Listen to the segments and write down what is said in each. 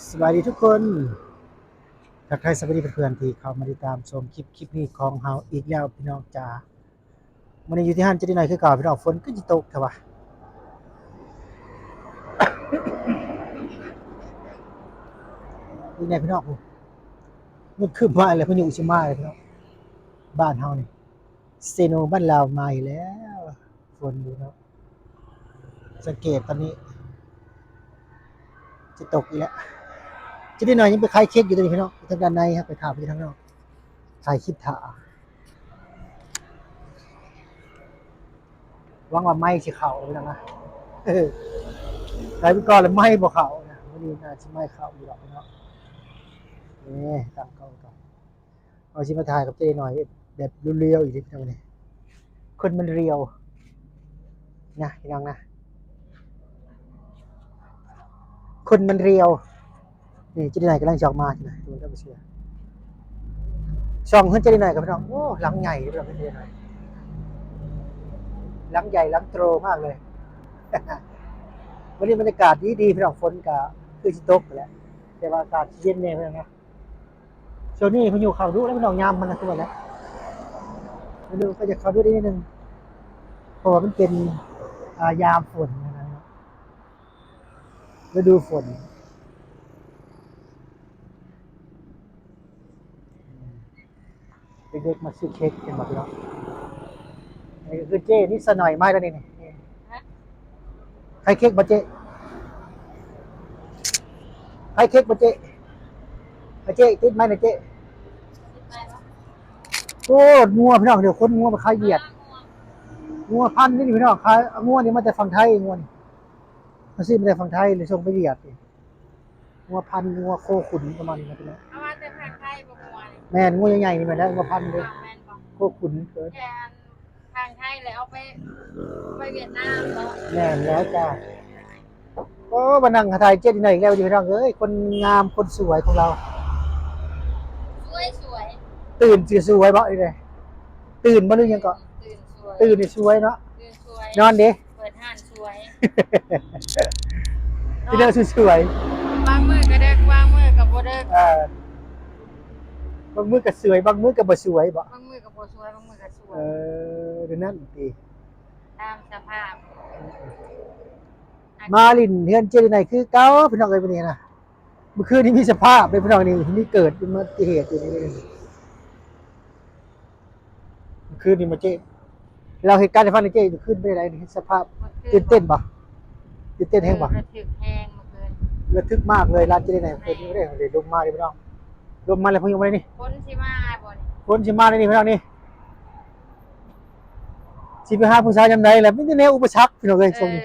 ສະບາຍດີທຸກຄົນ ທັກທາຍສະບາຍດີເພື່ອນໆທີ່ເຂົ້າມາຕິດຕາມຊົມຄລິບ ຄລິບນີ້ຂອງເຮົາອີກແລ້ວພີ່ນ້ອງຈ໋າ. ມື້ນີ້ຢູ່ທີ່ຮ້ານເຈດີນ້ອຍຄືເກົ່າພີ່ນ້ອງ. ຝົນຄືຊິຕົກແທ້ວະ ນີ້ແນ່ພີ່ນ້ອງ. ໂອ້ ມືດຄຶ້ມມາແລ້ວ ພາຍຸຊິມາແລ້ວພີ່ນ້ອງ. ບ້ານເຮົານີ້ ເຊໂນບ້ານລາວມາອີກແລ້ວ ຝົນຢູ່ເນາະ. ສັງເກດຕອນນີ້ຊິຕົກອີກແລ້ວ. ເຈດີນ້ອຍຍັງໄປຂາຍເຄັກຢູ່ ຕອນນີ້ພີ່ນ້ອງ. ທາງດ້ານໃນ ໄປຖ້າຢູ່ທາງນອກ ຖ່າຍຄລິບຖ້າ. ຫວັງວ່າໄມຊິເຂົ້າພີ່ນ້ອງນະ. ຖ່າຍໄປກ່ອນແລ້ວໄມບໍ່ເຂົ້ານະ. ມື້ນີ້ໜ້າຊິໄມເຂົ້າຢູ່ດອກພີ່ນ້ອງ. ນີ້ຕັ້ງກ້ອງກ່ອນ. ເຮົາຊິມາຖ່າຍກັບເຈດີນ້ອຍແບບລຽວໆ ອີກເດ້ພີ່ນ້ອງເອີຍ. ຄົນມັນລຽວນະພີ່ນ້ອງນະ ຄົນມັນລຽວ. ນີ້ເຈດີນ້ອຍກຳລັງຈະອອກມານະ ທຸກຄົນກໍບໍ່ເຊື່ອ. ສ່ອງເຮືອນເຈດີນ້ອຍກັນພີ່ນ້ອງ. ໂອ້ ຫຼັງໃຫຍ່ເດ້ພີ່ນ້ອງ ເຮືອນເຈດີນ້ອຍ ຫຼັງໃຫຍ່ຫຼັງໂຕມາກເລີຍ. ມື້ນີ້ບັນຍາກາດດີໆ ພີ່ນ້ອງ. ຝົນກໍຄືຊິຕົກແຫຼະ ແຕ່ວ່າອາກາດເຢັນແດ່ພີ່ນ້ອງນະ. ຊ່ວງນີ້ພາຍຸເຂົ້າດຸແລ້ວພີ່ນ້ອງ. ຍາມມັນນະ ຄືວ່າແຫຼະ ພາຍຸກໍຈະເຂົ້າດຸໄດ້ນິດໜຶ່ງ ເພາະວ່າມັນເປັນ ອ່າ ຍາມຝົນນະ ລະດູຝົນ. ເດັກໆມາຊື້ເຄັກ ເຫັນບໍ່ພີ່ນ້ອງ? ນີ້ຄືເຈ້ນິດສະໜ້ອຍມາແລ້ວນີ້. ນີ້ ຮະ? ຂາຍເຄັກບໍ່ເຈ້? ຂາຍເຄັກບໍ່ເຈ້? ເອົາເຈ້ ຕິດໄມແດ່ເຈ້. ໂອ້ ງົວພີ່ນ້ອງ ດຽວຄົນງົວມາຂາຍຫວຽດ. ງົວພັນນີ້ພີ່ນ້ອງ ຂາຍ ງົວນີ້ມາແຕ່ຝັ່ງໄທ ງົວນີ້ ມາຊື້ມາແຕ່ຝັ່ງໄທ ແລ້ວສົ່ງໄປຫວຽດ. ງົວພັນ ງົວໂຄຂຸນ ປະມານນີ້ນະພີ່ນ້ອງ. ເອົາມາແຕ່ທາງໄທບໍ່ ງົວນີ້? ແມ່ນ ງົວໃຫຍ່ໆນີ້ແມ່ນແລ້ວ ງົວພັນເດ້. ແມ່ນບໍ່? ໂຄຂຸນເກີນ. ແຕ່ອັນທາງໄທແລ້ວເອົາໄປ ໄປຫວຽດນາມເນາະ. ແມ່ນແລ້ວຈ້າ. ໂອ້ ມານັ່ງຖ່າຍເຈດີນ້ອຍອີກແລ້ວພີ່ນ້ອງເອີຍ. ຄົນງາມ ຄົນສວຍຂອງລາວ ສວຍໆ. ຕື່ນຊິສວຍບໍ່ ນີ້ເດ້? ຕື່ນບໍ່ ຫຼືຫຍັງເກາະ? ຕື່ນສວຍ ຕື່ນນີ້ສວຍເນາະ. ຕື່ນສວຍ ນອນເດ້? ເປີດຮ້ານສວຍ ເປັນແນວສວຍໆ. ບາງມື້ກໍເດິກ ບາງມື້ກໍບໍ່ເດິກ. ເອີ ບາງມື້ກໍສວຍ ບາງມື້ກໍບໍ່ສວຍບໍ? ບາງມື້ກໍບໍ່ສວຍ ບາງມື້ກໍສວຍ. ເອີ ແນວນັ້ນຕິ ຕາມສະພາບ. ມາຫຼິ້ນເຮືອນເຈດີນ້ອຍຄືເກົ່າພີ່ນ້ອງເອີຍ ມື້ນີ້ນະ. ມື້ຄືນນີ້ມີສະພາບເດ້ພີ່ນ້ອງ ນີ້ມີເກີດອຸບັດຕິເຫດຢູ່ນີ້. ມື້ຄືນນີ້ມາເຈ້ ເລົ່າເຫດການໃຫ້ຟັງໜ່ອຍເຈ້. ມື້ຄືນເປັນຈັ່ງໃດ ສະພາບຕື່ນເຕັ້ນບໍ່? ຕື່ນເຕັ້ນແຮງບໍ່? ລະທຶກແຮງມື້ຄືນ ລະທຶກມາກເລີຍ. ຮ້ານເຈດີນ້ອຍເພິ່ນ ແມ່ນ ເດ້ ລົມມາເດ້ພີ່ນ້ອງ. ລົມມາແລ້ວ ພາຍຸມານີ້ ຝົນຊິມາບໍ່ນີ້? ຝົນຊິມາແລ້ວນີ້ພີ່ນ້ອງນີ້. ຊິໄປຫາຜູ້ສາວຍາມໃດລະ ມີແຕ່ແນວອຸປະສັກພີ່ນ້ອງເອີຍ. ເອີ ຊ່ວງນີ້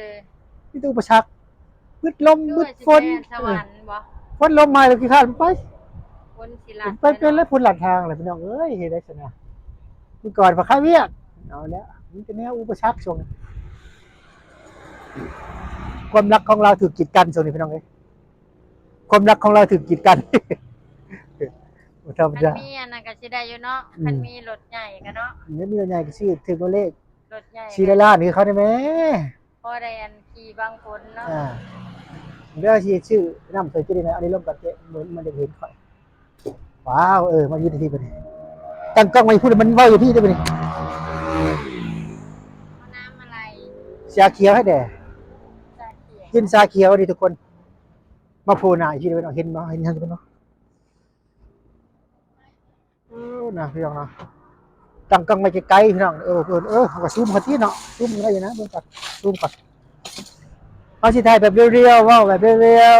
ມີແຕ່ອຸປະສັກ. ມືດລົມ ຄືວ່າຊິແມ່ນສະຫວັນບໍ່? ເອີ ຝົນລົມມາແລ້ວຂີ້ຄ້ານໄປ. ຝົນຊິລັດ ໄປເປັນແລ້ວ ຝົນລັດທາງແລ້ວພີ່ນ້ອງເອີຍ. ເຮັດໄດ້ຊັ້ນນະ ມື້ກ່ອນວ່າຄາວຽກ. ເອົາແລ້ວ ມີແຕ່ແນວອຸປະສັກຊ່ວງນີ້. ຄວາມລັກຂອງລາວຖືກກີດກັນຊ່ວງນີ້ພີ່ນ້ອງເອີຍ. ຄວາມລັກຂອງລາວຖືກກີດກັນ ບໍ່ທຳມະດາ. ຄັນມີອັນນັ້ນກໍຊິໄດ້ຢູ່ເນາະ. ອືມ ຄັນມີລົດໃຫຍ່ກໍເນາະ ມີລົດໃຫຍ່ກໍຊື້ຖືກເນາະ ເລກ ລົດໃຫຍ່ສີ່ຮ້ອຍລ້ານຄືເຂົາໄດ້ແມ້. ພໍໄດ້ອັນຂີ່ບັງຝົນເນາະ. ອ່າ ດຽວຊິຊື້ນ້ຳໃສ່ເຈດີນະ. ອັນນີ້ລົມກັນເຈ ມັນ ມັນຢາກເຫັນຂ້ອຍ. ວ້າວ ເອີ ມາຢູ່ທີ່ນີ້ບັດນີ້ ຕັ້ງກ້ອງໄວ້ພຸ້ນ ມັນເວົ້າຢູ່ພີ້ເດ້ບັດນີ້. ເອົານ້ຳອະໄລ? ຊາຂຽວໃຫ້ແດ່. ຊາຂຽວ ກິນຊາຂຽວນີ້ທຸກຄົນ. ມາໂພໜ້າຢູ່ເດ້ພີ່ນ້ອງ ເຫັນບໍ່? ເຫັນຫຍັງພີ່ນ້ອງ? ເອີ ນະ ພີ່ນ້ອງເນາະ ຕັ້ງກ້ອງໄວ້ໄກໆ ພີ່ນ້ອງ. ເອີ ເອີ ເອີ ເຮົາກໍຊູມເຂົາຕິເນາະ ຊູມໄດ້ຢູ່ນະ. ເບິ່ງກ່ອນ ຊູມກ່ອນ. ເຮົາຊິຖ່າຍແບບລຽວໆ ເວົ້າແບບລຽວ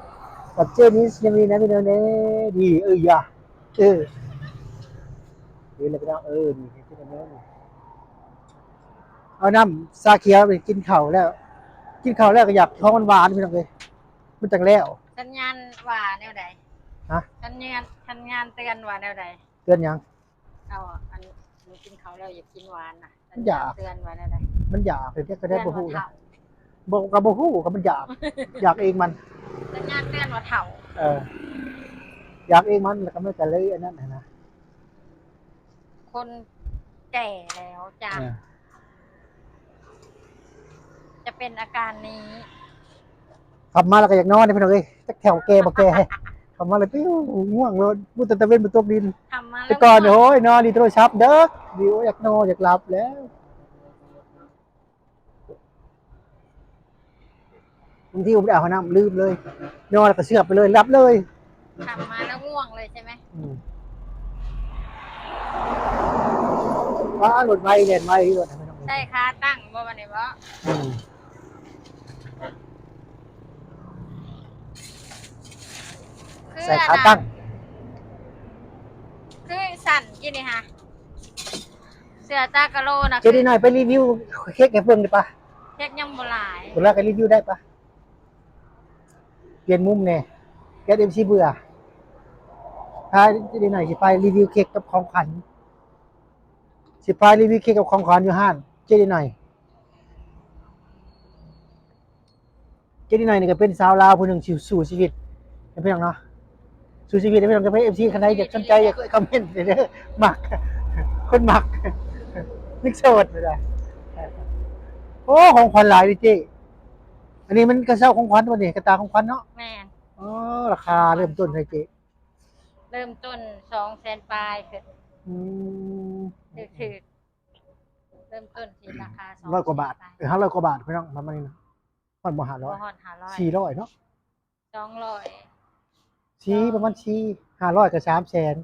ໆ ກັບເຈນິສ ຍັງມີແນວນີ້ແນວນີ້ດີ. ເອີ ຢ່າ ເອີ ເຫັນແລ້ວພີ່ນ້ອງ. ເອີ ນີ້ ເຫັນແລ້ວນີ້ ເອົານ້ຳຊາຂຽວໄປກິນເຂົ້າແລ້ວ ກິນເຂົ້າແລ້ວກໍຢາກຂອງຫວານໆ ພີ່ນ້ອງເອີຍ. ມັນຈັ່ງແລ້ວ. ສັນຍານວ່າແນວໃດ? ຮະ? ສັນຍານ ສັນຍານເຕືອນວ່າແນວໃດ? ເຕືອນຫຍັງ? ເອົາ ອັນ ກິນເຂົ້າແລ້ວຢາກກິນຫວານນະ. ມັນຢາກ ສັນຍານເຕືອນວ່າແນວໃດ? ມັນຢາກ ເຮັດຈັ່ງໃດກໍໄດ້ບໍ່ຮູ້ນະ. ເຕືອນວ່າເຖົ້າ. ບໍ່ ກໍບໍ່ຮູ້ ກໍມັນຢາກ ຢາກເອງມັນ. ສັນຍານເຕືອນວ່າເຖົ້າ. ເອີ ຢາກເອງມັນ ແລ້ວກໍມັນກໍເລີຍອັນນັ້ນຫັ້ນນະ. ຄົນແກ່ແລ້ວຈະ ອ່າ ຈະເປັນອາການນີ້. ຂັບມາແລ້ວກໍຢາກນອນເດ້ພີ່ນ້ອງເອີຍ ຈັກແຖວແກ່ບໍ່ແກ່ ຂັບມາແລ້ວປິວ ງ່ວງໂລດ ບໍ່ແຕ່ຕາເວັນບໍ່ຕົກດິນ. ຂັບມາແລ້ວ ແຕ່ກ່ອນ ໂອ້ຍ ນອນຫຼິ້ນໂທລະສັບເດີກ ດີ ໂອ້ຍ ຢາກນອນ ຢາກຫຼັບແລ້ວ. ບາງທີບໍ່ໄດ້ອາບນ້ຳ ລືມເລີຍ ນອນແລ້ວກໍເຊືອບໄປເລີຍ ຫຼັບເລີຍ. ຂັບມາແລ້ວງ່ວງເລີຍໃຊ່ໄໝ? ອືມ ວ້າ ລົດໄວ ແລ່ນໄວ ລົດ ໃສ່ຂາຕັ້ງບໍ່ ບັດນີ້ບໍ່? ອືມ ຄື ໃສ່ຂາຕັ້ງ ອັນນັ້ນ ຄືສັ່ນກີ້ນີ້ຫາ ເສື້ອຕາກະໂລນະ. ເຈດີໜ້ອຍໄປຣີວິວເຄັກໃຫ້ເບິ່ງໄດ້ປະ? ເຄັກຍັງບໍ່ຫຼາຍ ເວລາກໍຣີວິວໄດ້ປະ? ປ່ຽນມຸມແດ່ ຢ້ານເອັຟຊີເບື່ອ. ພາເຈດີໜ້ອຍຊິພາຣີວິວເຄັກກັບຂອງຂວັນ ຊິພາຣີວິວເຄັກກັບຂອງຂວັນຢູ່ຮ້ານເຈດີໜ້ອຍ. ເຈດີໜ້ອຍນີ້ກໍເປັນສາວລາວຜູ້ໜຶ່ງທີ່ສູ້ຊີວິດເນາະພີ່ນ້ອງເນາະ ສູ້ຊີວິດເນາະພີ່ນ້ອງ. ກໍເປັນເອັຟຊີ ຄັນໃດຢາກສົນໃຈ ຢາກຄອມເມັນເດີ ມັກ ຄົນມັກ ຍັງໂສດຢູ່ເດີ. ໂອ້ ຂອງຂວັນຫຼາຍເດ້ເຈ້. ອັນນີ້ມັນກະເຊົ້າຂອງຂວັນບໍ່ນີ້ ກະຕ່າຂອງຂວັນເນາະ? ແມ່ນ. ອໍ ລາຄາເລີ່ມຕົ້ນເທົ່າໃດເຈ້? ເລີ່ມຕົ້ນສອງແສນປາຍຂຶ້ນ. ອືມ ຖືກໆ ເລີ່ມຕົ້ນທີ່ລາຄາ ຮ້ອຍກວ່າບາດ ສອງແສນປາຍ ເອີ ຫ້າຮ້ອຍກວ່າບາດພີ່ນ້ອງ ປະມານນີ້ນະ. ຮອດບໍ່ ຫ້າຮ້ອຍ? ບໍ່ຮອດຫ້າຮ້ອຍ ສີ່ຮ້ອຍເນາະ ສອງຮ້ອຍ ສີ່ ປະມານສີ່ ຫ້າຮ້ອຍກໍສາມແສນ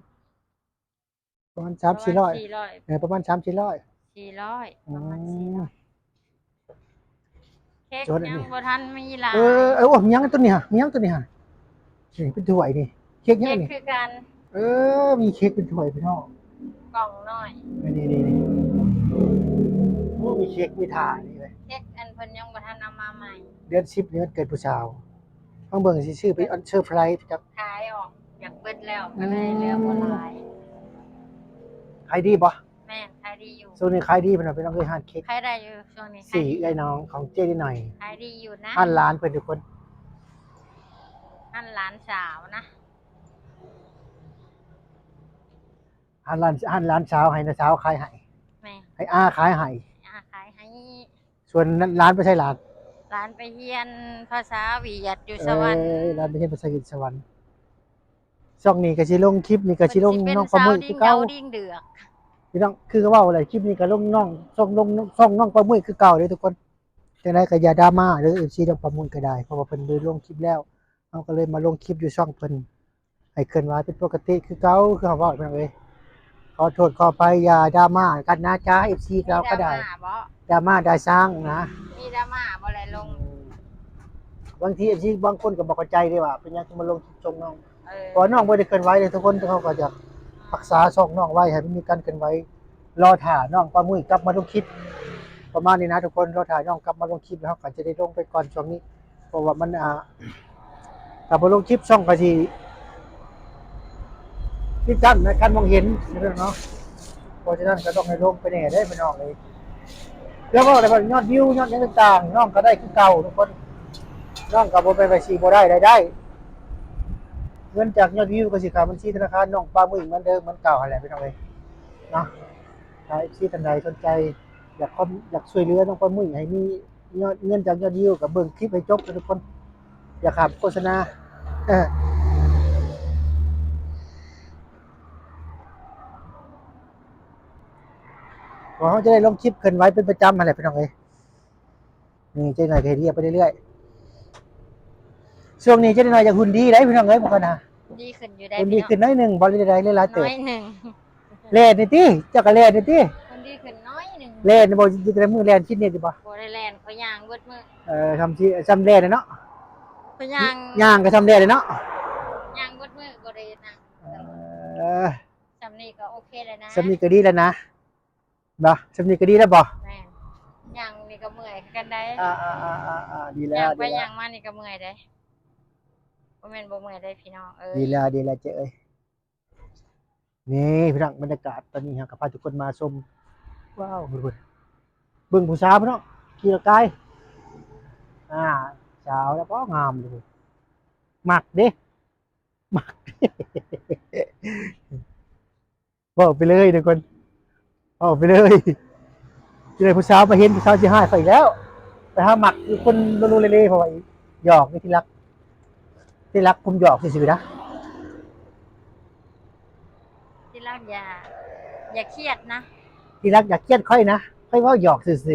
ປະມານສາມສີ່ຮ້ອຍ ປະມານສີ່ຮ້ອຍ ເອີ ປະມານສາມສີ່ຮ້ອຍ ສີ່ຮ້ອຍ ປະມານສີ່ຮ້ອຍ. ອືມ ເຄັກຍັງບໍ່ທັນມີຫຼາຍ. ເອີ ເອີ ໂອ້ ມີຫຍັງຕົວນີ້ຫະ ມີຫຍັງຕົວນີ້ຫະ? ນີ້ເປັນຖ້ວຍນີ້ ເຄັກຫຍັງນີ້? ເຄັກຄືກັນ. ເອີ ມີເຄັກເປັນຖ້ວຍພີ່ນ້ອງ ກ່ອງນ້ອຍ ນີ້ໆໆ. ໂອ້ ມີເຄັກມີຖາດນີ້ເລີຍ ເຄັກອັນເພິ່ນຍັງບໍ່ທັນເອົາມາໃໝ່. ເດືອນສິບນີ້ວັນເກີດຜູ້ສາວ ທາງເບິ່ງຊິຊື້ໄປອັນເຊີໄພຣສ໌ຈັກ ຂາຍອອກ ຢາກເບິດແລ້ວ ອືມ ກໍເລີຍເຫຼືອບໍ່ຫຼາຍ. ຂາຍດີບໍ່? ແມ່ນ ຂາຍດີຢູ່ ຊ່ວງນີ້ຂາຍດີພີ່ນ້ອງ ພີ່ນ້ອງເອີຍ. ຮ້ານເຄັກ ຂາຍໄດ້ຢູ່ຊ່ວງນີ້ ສີ່ເອື້ອຍນ້ອງຂອງເຈ້ນິດໜ້ອຍ ຂາຍດີຢູ່ນະ ຮ້ານຫຼານເພິ່ນທຸກຄົນ ຮ້ານຫຼານສາວນະ. ຮ້ານຫຼານ ຮ້ານຫຼານສາວໃຫ້ນ້າສາວຂາຍໃຫ້ ແມ່ນ ໃຫ້ອາຂາຍໃຫ້ ອາຂາຍໃຫ້. ສ່ວນຫຼານໄປໃສຫຼານ? ຫຼານໄປຮຽນພາສາຫວຽດຢູ່ສະຫວັນ. ເອີ ຫຼານໄປຮຽນພາສາຫວຽດສະຫວັນ. ຊ່ອງນີ້ກໍຊິລົງຄລິບນີ້ກໍຊິລົງນ້ອງປາໝຸ້ຍຄືເກົ່າ ພີ່ນ້ອງ ຄືເວົ້າແຫຼະ ຄລິບນີ້ກໍລົງນ້ອງ ຊ່ອງ ລົງຊ່ອງນ້ອງປາໝຸ້ຍຄືເກົ່າເດ້ທຸກຄົນ. ຈັ່ງໃດກໍຢ່າດຣາມາເດີ ເອັຟຊີ ນ້ອງປາໝຸ້ຍກໍໄດ້ ເພາະວ່າເພິ່ນໄດ້ລົງຄລິບແລ້ວ ເຮົາກໍເລີຍມາລົງຄລິບຢູ່ຊ່ອງເພິ່ນ ໃຫ້ເຄື່ອນໄຫວເປັນປົກກະຕິຄືເກົ່າ ຄືເຮົາເວົ້າພີ່ນ້ອງເອີຍ. ຂໍໂທດຂໍອະໄພ ຢ່າດຣາມາກັນນະຈ້າ ເອັຟຊີ ເຮົາກໍໄດ້ ດຣາມາບໍ່? ດຣາມາດາຊ້າງນະ ມີດຣາມາບໍ່ແລະລົງ. ບາງທີ ເອັຟຊີ ບາງຄົນກໍບໍ່ເຂົ້າໃຈເດ້ວ່າເປັນຫຍັງຄືມາລົງຄລິບຊ່ອງນ້ອງ ເອີ ເພາະວ່ານ້ອງບໍ່ໄດ້ເຄື່ອນໄຫວເດ້ທຸກຄົນ ເຮົາກໍຢາກຮັກສາຊ່ອງນ້ອງໄວ້ໃຫ້ມັນມີການເຄື່ອນໄຫວ. ລໍຖ້ານ້ອງປາໝຸ້ຍກັບມາລົງຄລິບ ປະມານນີ້ນະທຸກຄົນ ລໍຖ້ານ້ອງກັບມາລົງຄລິບ ແລ້ວເຮົາກໍຈະໄດ້ລົງໄປກ່ອນຊ່ວງນີ້ ເພາະວ່າມັນ ອ່າ ຖ້າບໍ່ລົງຄລິບຊ່ອງກໍຊິປິດກັ້ນໃນການມອງເຫັນເນາະ. ເພາະສະນັ້ນກໍຕ້ອງໃຫ້ລົງໄປແດ່ເດ້ພີ່ນ້ອງເອີຍ. ແລ້ວເວົ້າແລ້ວ ຍອດວິວຍອດຫຍັງຕ່າງໆ ນ້ອງກໍໄດ້ຄືເກົ່າທຸກຄົນ ນ້ອງກໍບໍ່ແມ່ນວ່າຊິບໍ່ໄດ້ລາຍໄດ້ ເງິນຈາກຍອດວິວກໍຊິເຂົ້າບັນຊີທະນາຄານນ້ອງປາໝຸ້ຍເໝືອນເດີມເໝືອນເກົ່າຫັ້ນແຫຼະພີ່ນ້ອງເອີຍເນາະ. ຖ້າ ເອັຟຊີ ທ່ານໃດສົນໃຈ ຢາກຄອມ ຢາກຊ່ວຍເຫຼືອນ້ອງປາໝຸ້ຍໃຫ້ມີຍອດເງິນຈາກຍອດວິວ ກໍເບິ່ງຄລິບໃຫ້ຈົບເດີທຸກຄົນ ຢ່າຂ້າມໂຄສະນາ ເອີ ເພາະເຮົາຈະໄດ້ລົງຄລິບເຄື່ອນໄຫວເປັນປະຈຳຫັ້ນແຫຼະພີ່ນ້ອງເອີຍ. ນີ້ເຈ້ໜ້ອຍກໍເຮັດວຽກໄປເລື້ອຍໆ. ຊ່ວງນີ້ເຈ້ໜ້ອຍຢາກຫຸ່ນດີໄດ໋ພີ່ນ້ອງເອີຍ ບໍ່ຄ່ອຍນະ ດີຂຶ້ນຢູ່ໄດ໋ ຫຸ່ນດີຂຶ້ນໜ້ອຍໜຶ່ງບໍ່ ຫຼືໃດໆ ເລີຍຫຼາຍເຕີບ ໜ້ອຍໜຶ່ງ. ແລ່ນນີ້ຕິ ເຈົ້າກໍແລ່ນນີ້ຕິ ຫຸ່ນດີຂຶ້ນໜ້ອຍໜຶ່ງ. ແລ່ນບໍ່ ຢູ່ແຕ່ລະມື້ແລ່ນຟິດເນັດຢູ່ບໍ່? ບໍ່ໄດ້ແລ່ນ ຂ້ອຍຍ່າງເບິດມື້. ເອີ ຊ່ຳຊິ ຊ່ຳແລ່ນເນາະ ຂ້ອຍຍ່າງ ຍ່າງກໍຊ່ຳແລ່ນເນາະ ຍ່າງເບິດມື້ ບໍ່ໄດ້ນັ່ງ. ເອີ ຊ່ຳນີ້ກໍໂອເຄແລ້ວນະ ຊ່ຳນີ້ກໍດີແລ້ວນະ. ບໍ່ ຊ່ຳນີ້ກໍດີແລ້ວບໍ່? ແມ່ນ ຍ່າງນີ້ກໍເມື່ອຍຄືກັນໄດ໋. ອ່າໆໆໆ ດີແລ້ວ ຍ່າງໄປ ດີແລ້ວ ຍ່າງມານີ້ກໍເມື່ອຍເດ້ ບໍ່ແມ່ນບໍ່ເມື່ອຍເດ້ພີ່ນ້ອງເອີຍ. ດີແລ້ວ ດີແລ້ວເຈ້ເອີຍ. ນີ້ພີ່ນ້ອງ ບັນຍາກາດຕອນນີ້ເຮົາກໍພາທຸກຄົນມາຊົມ ວ້າວ ເບິ່ງ ເບິ່ງຜູ້ສາວພີ່ນ້ອງຂີ່ລົດກາຍ ອ່າ ສາວແລ້ວກໍງາມເດ້ ມັກເດ້ ມັກ ເວົ້າໄປເລີຍທຸກຄົນ ເວົ້າໄປເລີຍ. ຊິໄດ້ຜູ້ສາວມາເຫັນ ຜູ້ສາວຊິຮ້າຍຂ້ອຍອີກແລ້ວ ໄປຫາມັກຢູ່ຄົນໂລເລ ເພາະວ່າ ຢອກນີ້ທີ່ລັກ ທີ່ລັກ ຜົມຢອກຊື່ໆນະ. ທີ່ລັກ ຢ່າ ຢ່າຄຽດນະ. ທີ່ລັກ ຢ່າຄຽດຂ້ອຍນະ, ຂ້ອຍເວົ້າຢອກຊື່ໆ.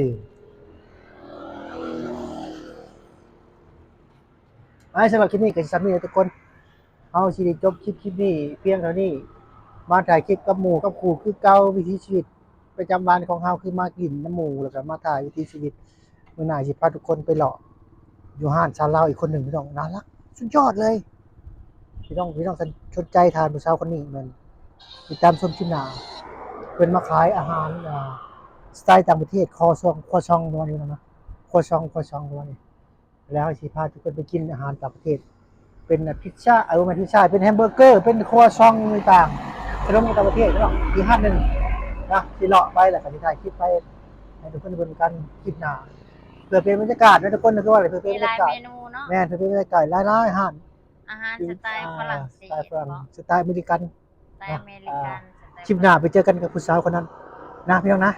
ໄປ ສຳລັບຄລິບນີ້ກໍຊິສ່ຳນີ້ແຫຼະທຸກຄົນ. ເຮົາຊິໄດ້ຈົບຄລິບ ຄລິບນີ້ພຽງເທົ່ານີ້. ມາຖ່າຍຄລິບກັບໝູ່ກັບຄູ່ຄືເກົ່າ, ວິຖີຊີວິດປະຈຳວັນຂອງເຮົາ ຄືມາກິນນຳໝູ່ ແລ້ວກໍມາຖ່າຍວິຖີຊີວິດ. ມື້ໜ້າຊິພາທຸກຄົນໄປເລາະຢູ່ຮ້ານຊາວລາວອີກຄົນໜຶ່ງ ພີ່ນ້ອງ, ໜ້າຮັກສຸດຍອດເລີຍ. ພີ່ນ້ອງ ພີ່ນ້ອງສົນ ສົນໃຈທ່ານຜູ້ສາວຄົນນີ້ແມ່ນຕິດຕາມຊົມຄລິບໜ້າ. ເພິ່ນມາຂາຍອາຫານ ອ່າ ສະໄຕຕ່າງປະເທດ, ຄົວຊອງ ຄົວຊອງປະມານນີ້ນະ, ຄົວຊອງ ຄົວຊອງປະມານນີ້. ແລ້ວເຮົາຊິພາທຸກຄົນໄປກິນອາຫານຕ່າງປະເທດ ເປັນພິດຊາ ເອີ ບໍ່ແມ່ນພິດຊາ ເປັນແຮມເບີເກີ ເປັນຄົວຊອງຕ່າງໆ ຂະໜົມຕ່າງປະເທດເນາະ. ອີກຮ້ານໜຶ່ງນະ ຊິເລາະໄປ ແລ້ວກໍຊິຖ່າຍຄລິບໄປໃຫ້ທຸກຄົນເບິ່ງກັນຄລິບໜ້າ ເພື່ອເປັນບັນຍາກາດນະທຸກຄົນ. ຄືວ່າເພື່ອເປັນບັນຍາກາດ ມີຫຼາຍເມນູເນາະ. ແມ່ນ ເພື່ອເປັນບັນຍາກາດຫຼາຍໆຮ້ານ ອາຫານສະໄຕຝຣັ່ງເສດ ສະໄຕຝຣັ່ງ ເນາະ ສະໄຕອາເມລິກັນ ສະໄຕອາເມລິກັນ ອ່າ ສະໄຕ ຄລິບໜ້າໄປເຈີກັນກັບຜູ້ສາວຄົນນັ້ນນະ ພີ່ນ້ອງນະ.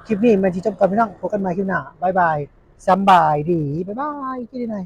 ຄລິບນີ້ແມ່ນຊິຈົບກ່ອນ ພີ່ນ້ອງ, ພົບກັນໃໝ່ຄລິບໜ້າ. ບາຍບາຍ ສຳບາຍດີ ບາຍບາຍ ກິນດີໜ້ອຍ.